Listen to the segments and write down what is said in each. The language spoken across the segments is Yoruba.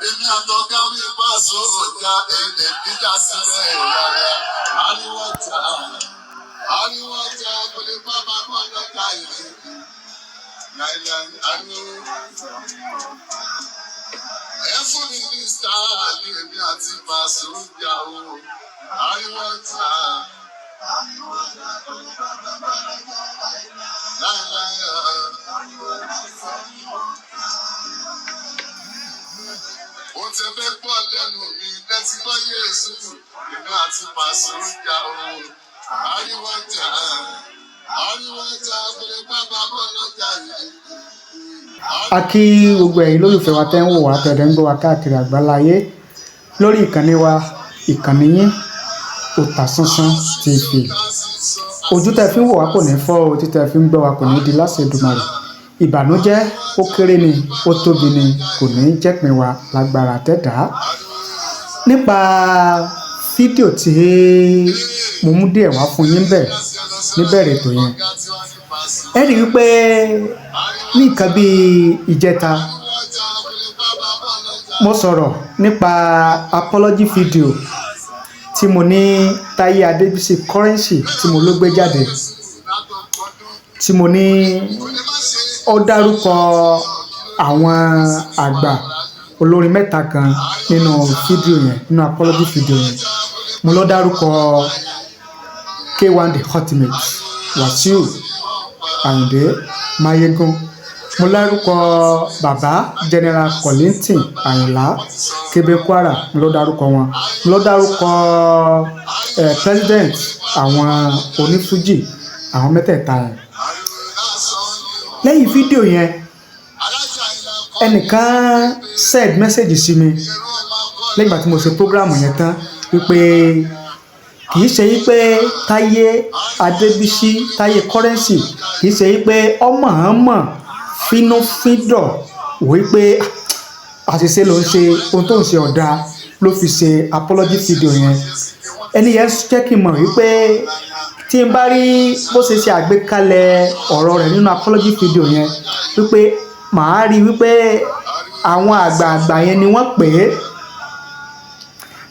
Èmi àtọ̀gá mi bá sọ ọjà èdè ìjà sílẹ̀ rárá. Ariwo ọjà, ariwo ọjà kò lè bá bàbá ọlọ́jà yìí. Láíláí, ariwo. Ẹ fún mi ní sáàlì èmi àti Pàṣẹ ọjà o. Ariwo ọjà. Láíláí, ó ti fẹ́ gbọ́ lẹ́nu mi lẹ́tí gbọ́ Yéésù. Èmi àti Pàṣẹ ọjà o. Ariwo ọjà, ariwo ọjà kò lè bá bàbá ọlọ́jà yìí. A kí gbogbo ẹ̀yin lólùfẹ́ wa tẹ́ ń wò wá, tẹ́ ń gbọ́ wa káàkiri àgbáláyé lórí ìkànnì wa, ìkànnì yín, Otasansan TV. Ojú tẹ́ fi ń wò wá kò ní fọ́ o, etí tẹ́ fi ń gbọ́ wa kò ní di láṣẹ Èdùmàrè. Ìbànújẹ́, ó kéré ni, ó tóbi ni, kò ní jẹ́pin wa lágbára tẹ́dá. Nípa fídíò tí mo mú díẹ̀ wá fún yín bẹ̀ níbẹ̀rẹ̀ ètò yẹn, ẹ rí i pé ní nǹkan bí ìjẹta, mo sọ̀rọ̀ nípa apology video tí mo ní Táyé Adébísí Currency tí mo ló gbé jáde, tí mo ní ó dárúkọ àwọn àgbà olórin mẹ́ta kan nínú fídíò yẹn, nínú apology video yẹn. Mo ló dárúkọ K1 The Ultimate, Wasiu Ayinde Mayegun. Mo dárúkọ bàbá General Kollington Ayinla Kebe Kwara, mo ló dárúkọ wọn. Mo ló dárúkọ president àwọn onífújì, àwọn mẹ́tẹ̀ẹ̀ta yẹn. Lẹ́yìn fídíò yẹn, ẹnìkan send message sí mi lẹ́yìn ìgbà tí mo ṣe program yẹn tán wípé kì í ṣe wípé Táyé Adébísí, Táyé Currency, kì í ṣe wípé ọmọọmọ fínúfíndọ̀ wípé àṣìṣe ló ń ṣe, ohun tó ń ṣe ọ̀dà ló fi ṣe apology video yẹn. Ẹni yẹn jẹ́ kí n mọ̀ wípé tí n bá rí bó ṣe ṣe àgbékalẹ̀ ọ̀rọ̀ rẹ̀ nínú apology video yẹn, wípé màá rí wípé àwọn àgbààgbà yẹn ni wọ́n pè é,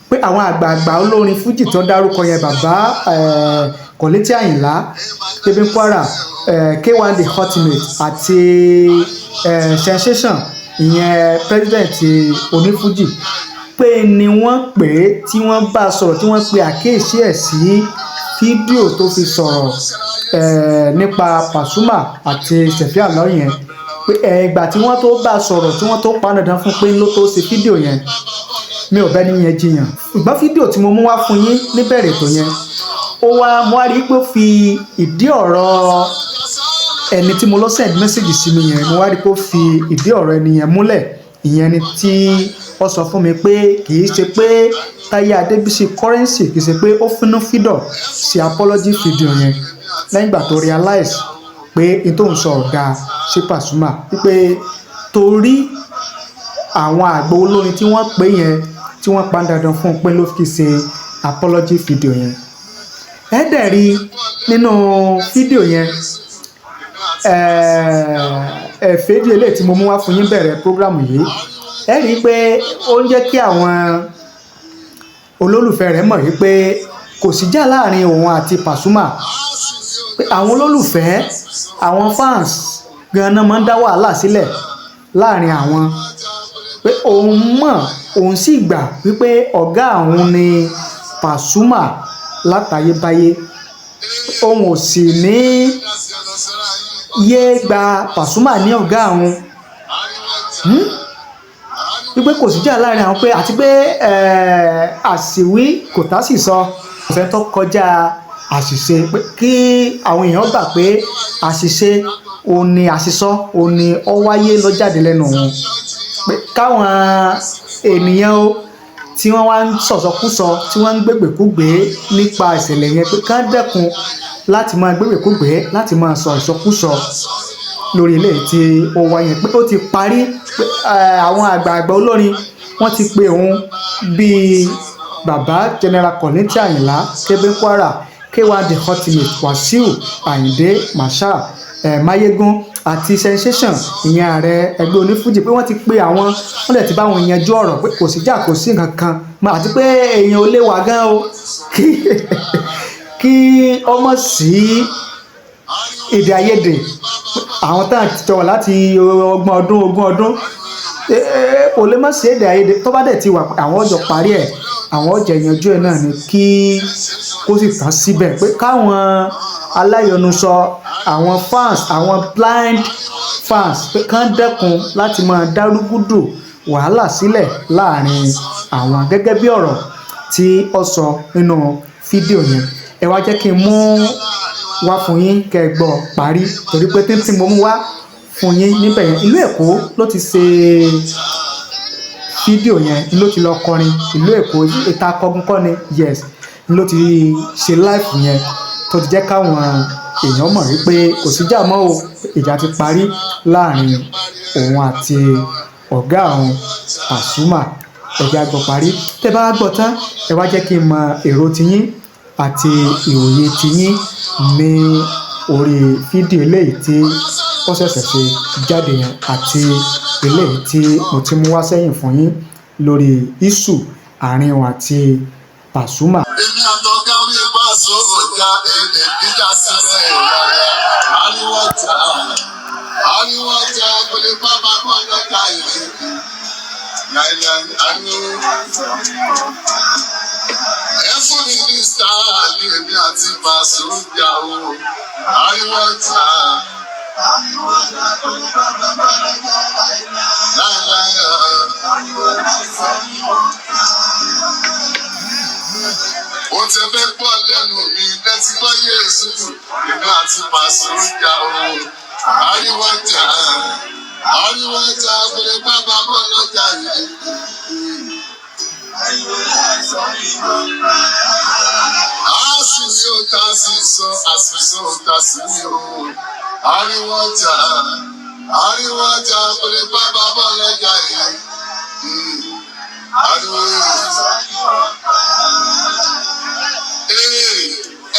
pé àwọn àgbààgbà olórin fújì tó dárúkọ yẹn, bàbá Kollington Ayinla Kebe Kwara, K1 The Ultimate àti Sensation, ìyẹn president onífújì, pé ni wọ́n pè é tí wọ́n bá sọ̀rọ̀, tí wọ́n pe àkíyèsí ẹ̀ sí fídíò tó fi sọ̀rọ̀ nípa Pasuma àti Sefi Alao yẹn, pé ìgbà tí wọ́n tó bá sọ̀rọ̀, tí wọ́n tó pa dandan fún pé ló tó ṣe fídíò yẹn. Mi ò bẹ́ ní yẹn jiyàn, ṣùgbọ́n fídíò tí mo mú wá fún yín níbẹ̀rẹ̀ ètò yẹn, ó wá mo wá rí i pé ó fi ìdí ọ̀rọ̀ ẹni tí mo lọ send message sí mi yẹn, mo wá rí i pé ó fi ìdí ọ̀rọ̀ ẹni yẹn múlẹ̀. Ìyẹn ni tí ó sọ fún mi pé kì í ṣe pé Táyé Adébísí Currency, kì í ṣe pé ó fínúfíndọ̀ ṣe apology video yẹn lẹ́yìn ìgbà tó realize pé n tó ń sọ ọ̀dà sí Pasuma, wípé torí àwọn àgbà olórin tí wọ́n pè yẹn, tí wọ́n pa dandan fún un pé ló fi ṣe apology video yẹn. Ẹ dẹ̀ rí nínú fídíò yẹn, ẹ fídíò eléyìí tí mo mú wá fún yín bẹ̀rẹ̀ program yìí, ẹ rí i pé ó ń jẹ́ kí àwọn olólùfẹ́ rẹ̀ mọ̀ wípé kò síjà láàrin òun àti Pasuma, pé àwọn olólùfẹ́, àwọn fans gan-an máa ń dá wàhálà sílẹ̀ láàrin àwọn, pé òun mọ̀, òun sì gbà wípé ọ̀gá àwọn ni Pasuma látayébáyé, òun ò sì ní yé gba Pasuma ní ọ̀gá àwọn, wípé kò síjà láàrin àwọn, pé àti pé àṣìwí kò tá sì sọ ọ̀sẹ̀ tó kọjá àṣìṣe, pé kí àwọn èèyàn gbà pé àṣìṣe òun ni àṣìsọ, òun ni ó wáyé ló jáde lẹ́nu òun, pé káwọn ènìyàn o tí wọ́n wá ń sọ̀sọkúsọ, tí wọ́n ń gbégbèkúgbé nípa ìṣẹ̀lẹ̀ yẹn, pé ká dẹ́kun láti máa gbégbèkúgbé, láti máa sọ ìsọkúsọ lórí eléyìí tí ó wáyé, pé ó ti parí, pé àwọn àgbààgbà olórin wọ́n ti pe òun bíi bàbá General Kollington Ayinla Kebe Kwara, K1 The Ultimate, Wasiu Ayinde Marshal, Mayegun àti Sensation, ìyẹn ààrẹ ẹgbẹ́ onífújì, pé wọ́n ti pe àwọn, wọ́n dẹ̀ ti bá wọn yanjú ọ̀rọ̀, pé kò síjà, kò sí nǹkan kan mọ́, àti pé èèyàn ò lè wà gan o kí ọmọ sí èdè àìyedè. Àwọn tá à ti jọ wà láti 30 ọdún, 20 ọdún, kò lè má sí èdè àìyedè. Tó bá dẹ̀ ti wà, àwọn ọjọ́ parí ẹ̀, àwọn ọjọ́ yanjú ẹ̀ náà ni, kí kó sì tán síbẹ̀, pé káwọn aláyọnusọ, àwọn fans, àwọn blind fans, pé kán dẹ́kun láti máa dárúgúdù wàhálà sílẹ̀ láàrin àwọn, gẹ́gẹ́ bí ọ̀rọ̀ tí ó sọ nínú fídíò yẹn. Ẹ wá jẹ́ kí n mú wá fún yín kẹ́ ẹ gbọ́ parí, torí pé títí mo mú wá fún yín níbẹ̀ yẹn, ìlú Èkó ló ti ṣe fídíò yẹn, ló ti lọ kọrin. Ìlú Èkó, ìta kọgun kọ́ ni, yes, ló ti ṣe live yẹn, tó ti jẹ́ káwọn èèyàn mọ̀ wípé kò síjà mọ́ o, ìjà ti parí láàrin òun àti ọ̀gá òun Pasuma. Ẹ jẹ́ á gbọ́ parí. Tẹ́ bá gbọ́ tán, ẹ wá jẹ́ kí n mọ èrò tiyín àti ìwòye tiyín ní orí fídíò eléyìí tí ó ṣẹ̀ṣẹ̀ ṣe jáde yẹn àti eléyìí tí mo ti mú wá sẹ́yìn fún yín lórí issue àárín òun àti Pasuma. Èmi àtọ̀gá mi bá sọ̀jà èdè ìjà sílẹ̀ ìyára. Ariwo ọjà, ariwo ọjà kò lè bá bàbá ọlọ́jà yìí. Láíláí, ariwo. Ẹ fún mi ní sáà ní èmi àti Pasuma o. Ariwo ọjà. Ariwo ọjà kò lè bá bàbá ọlọ́jà láíláí. Láíláí. Ó ti fẹ́ pọ̀ lẹ́nu mi lẹ́tí gbọ́ Yéésù. Èmi àti Pasuma o. Ariwo ọjà. Ariwo ọjà kò lè bá bàbá ọlọ́jà yìí. Àṣìṣe ò ta sí sọ, àṣìṣe ò ta sí o. Ariwo ọjà. Ariwo ọjà kò lè bá bàbá ọlọ́jà yìí. Ariwo.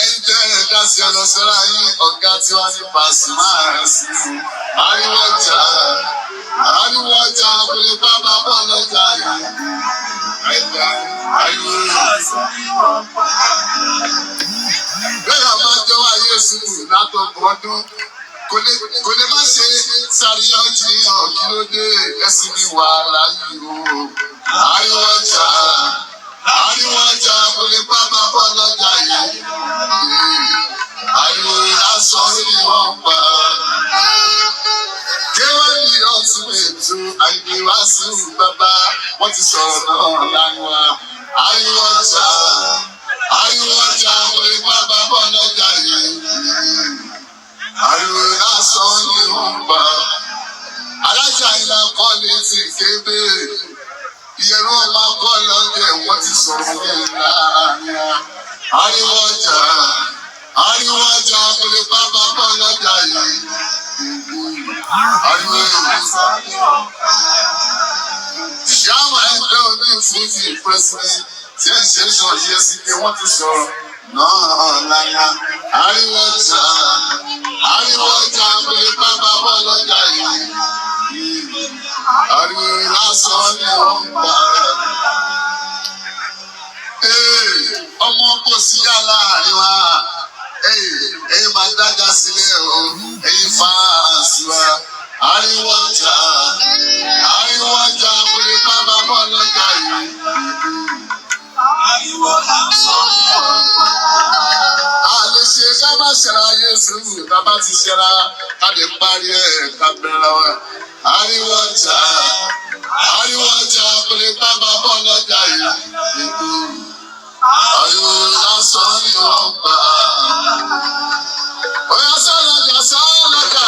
Ẹ̀yin tẹ́ ẹ dá sí ọ lọ sọ́ra yín, ọ̀gá tí wọ́n ní Pasuma sí i. Ariwo ọjà. Ariwo ọjà kò lè bá bàbá ọlọ́jà yìí. Ariwo. Bẹ́ẹ̀ máa jọ wá Yéésù látọ̀pọ̀ ọdún. Kò lè má ṣe sàríyànjiyàn, kí ló dé, ẹ̀sìn mi wà láyé o. Ariwo ọjà. Ariwo ọjà kò lè bá bàbá ọlọ́jà yìí. Ariwo lásán ni wọ́n pa. Kéwọ́n ní ọ̀tún ètò àìní wá sí bàbá, wọ́n ti sọ̀rọ̀ náà láwọn. Ariwo ọjà. Ariwo ọjà kò lè bá bàbá ọlọ́jà yìí. Ariwo lásán ni wọ́n pa. Alájà ìlà kọ́ ní ti kébé. Ìyẹ̀rú ọmọ akọ́ lọ́jẹ̀, wọ́n ti sọ̀rọ̀ yẹn láàrin. Ariwo ọjà. Ariwo ọjà kò lè bá bàbá ọlọ́jà yìí. Ariwo. Ìyáwó ẹgbẹ́ oní fújì president tí ẹ ṣe sọ yẹ sí pé wọ́n ti sọ̀rọ̀ náà láyà. Ariwo ọjà. Ariwo ọjà kò lè bá bàbá ọlọ́jà yìí. Ariwo lásán ni wọ́n ń pa. Ọmọ kò sí yá láàrin wa. Ẹ̀yin máa dájà sílẹ̀ o. Ẹ̀yin fans wa. Ariwo ọjà. Ariwo ọjà kò lè bá bàbá ọlọ́jà yìí. Ariwo lásán ni wọ́n pa. A lè ṣe ká má ṣẹra Yéésù, ká bá ti ṣẹra, ká lè parí ẹ̀, ká bẹ̀rẹ̀ wa. Ariwo ọjà. Ariwo ọjà kò lè bá bàbá ọlọ́jà yìí. Ariwo lásán ni wọ́n pa. Oya sọ́lọ́jà sọ́lọ́jà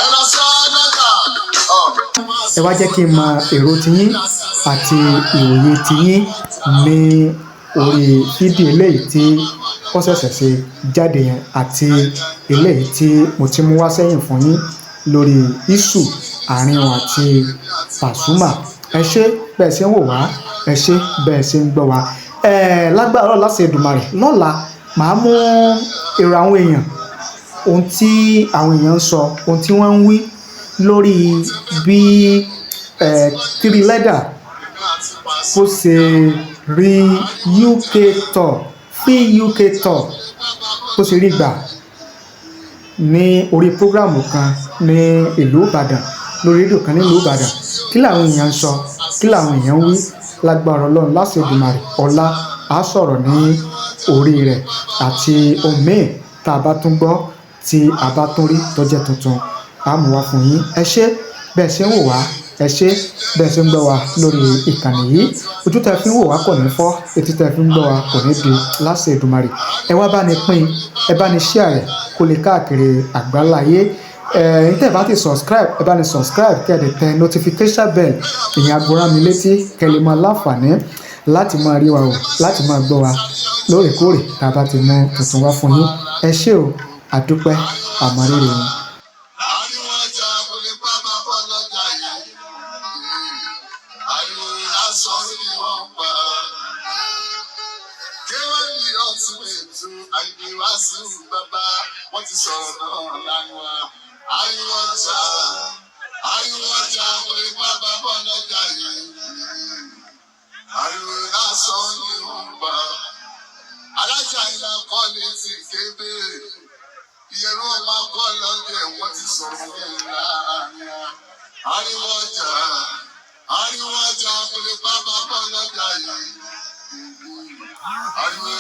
ẹ̀rọ sọ́lọ́jà. Ẹ wá jẹ́ kí n mọ èrò tiyín àti ìwòye tiyín ní orí fídíò eléyìí tí ó ṣẹ̀ṣẹ̀ ṣe jáde yẹn àti eléyìí tí mo ti mú wá sẹ́yìn fún yín lórí issue àárín òun àti Pasuma. Ẹ ṣé bẹ́ẹ̀ ṣe ń wò wá, ẹ ṣé bẹ́ẹ̀ ṣe ń gbọ́ wá. Ẹ lágbára Ọlọ́run láti Èdùmàrè, lọ́la màá mú èrò àwọn èèyàn, ohun tí àwọn èèyàn ń sọ, ohun tí wọ́n ń wí. Lórí bí Three Leather bó ṣe rí UK tour, free UK tour, bó ṣe rí gbà ní orí program kan ní ìlú Ìbàdàn, lórí rédíò kan nílùú Ìbàdàn. Kí làwọn èèyàn ń sọ? Kí làwọn èèyàn ń wí? Lágbára Ọlọ́run, láṣẹ Èdùmàrè, ọ̀la á sọ̀rọ̀ ní orí rẹ̀ àti omiì tá a bá tún gbọ́, tí a bá tún rí tó jẹ́ tuntun, á mú wá fún yín. Ẹ ṣé bẹ́ẹ̀ ṣe ń wò wá, ẹ ṣé bẹ́ẹ̀ ṣe ń gbọ́ wa lórí ìkànnì yìí. Ojú tẹ́ fi ń wò wá kò ní fọ́, etí tẹ́ fi ń gbọ́ wa kò ní di, láṣẹ Èdùmàrè. Ẹ wá bá ní pín, ẹ bá ní share rẹ̀ kó lè káàkiri àgbáláyé. Ẹ tẹ́ bá ti subscribe, ẹ bá ní subscribe, kẹ́ ẹ dẹ̀ tẹ notification bell, ìyẹn aago rán mi létí, kẹ́ lè máa láǹfààní láti máa rí wa o, láti máa gbọ́ wa lóòrèkóòrè tá a bá ti mú tuntun wá fún yín. Ẹ ṣé o, àdúpẹ́, àmọ̀rírì yín. Ariwo ọjà kò lè pa bàbá ọlọ́jà yìí. Ariwo lásán ni wọ́n pa. Kéwọ́n ní ọ̀tún ètò àìní wá sí bàbá, wọ́n ti sọ̀rọ̀ náà lánàá. Ariwo ọjà, ariwo ọjà kò lè pa bàbá ọlọ́jà yìí. Ariwo lásán ni wọ́n pa. Alájà ìlà kọ́lé ti kébé. Ìyẹ̀rú ọmọ akọ́ lọ́jẹ̀, wọ́n ti sọ̀rọ̀ náà. Ariwo ọjà, ariwo ọjà kò lè pa bàbá ọlọ́jà yìí. Ariwo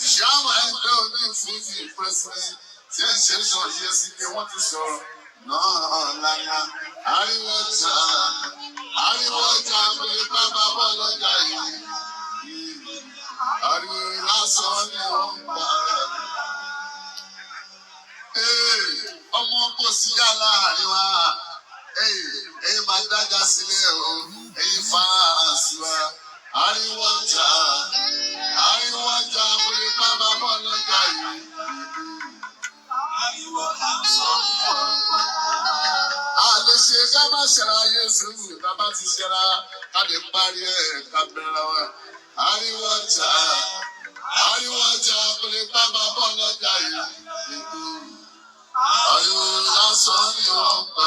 ìṣàmà ẹgbẹ́ oní fújì president tí ẹ̀ ń ṣe sọ yẹ sí pé wọ́n ti sọ̀rọ̀ náà lánàá. Ariwo ọjà, ariwo ọjà kò lè pa bàbá ọlọ́jà yìí. Ariwo lásán ni wọ́n ń pa. Ee, ọmọ kò sí yá láàrin wa. Ẹ̀yin máa dájà sílẹ̀ o, ẹ̀yin fáàsì wa. Ariwo ọjà, ariwo ọjà kò lè pa bàbá ọlọ́jà yìí. Ariwo lásán ni wọ́n pa. A lè ṣe ká má ṣẹra ayé sùúrù, ká bá ti ṣẹra, ká lè parí ẹ̀, ká bẹ̀rẹ̀ wa. Ariwo ọjà, ariwo ọjà kò lè pa bàbá ọlọ́jà yìí. Ariwo lásán ni wọ́n pa.